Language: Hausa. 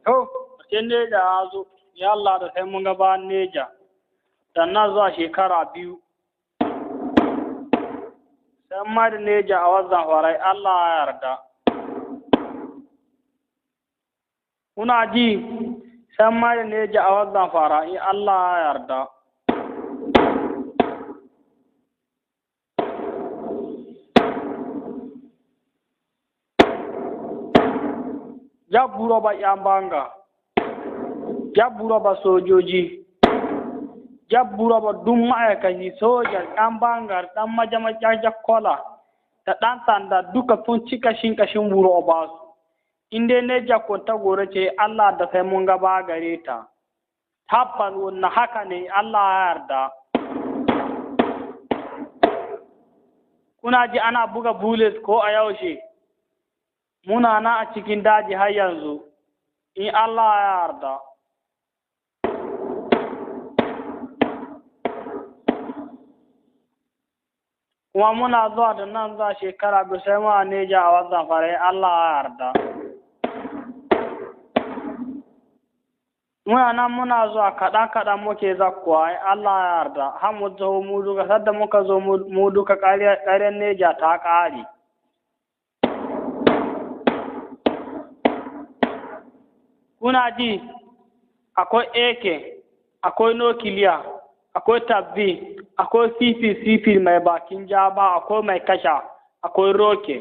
To, sai Neja ya zo, ya Allah da sai mun ga bayan Neja, da nan zuwa shekara 2. Sai ma da Neja a wannan horai, Allah ya yarda. Kuna ji, sai ma da Neja a wannan fara, in Allah ya yarda. Jabburo ba ‘yan banga, jabburo ba sojoji, jabburo ba duk ma'aikaci soja, ‘yan bangar, ɗan majama kola da ɗan sanda duka sun ci kashin kashin wuro ba su. In dai Neja Kwantagora ce, Allah da sai mun gaba gare ta. Tabbas wannan haka ne, Allah ya yarda. Kuna ji ana buga bullet ko a yaushe. Muna na a cikin daji har yanzu, in Allah ya yarda. Kuma muna zuwa da nan zuwa shekara 2 sai mu Neja a wannan fara, Allah ya yarda. Muna nan muna zuwa kaɗan kaɗan muke zakkuwa, in Allah ya yarda. Har mu zo mu duka, sadda muka zo mu duka ƙaryar Neja ta ƙare. Kuna ji, akwai AK, akwai nukiliya, akwai tabbi, akwai CP mai bakin jaba, akwai mai kasha, akwai roke.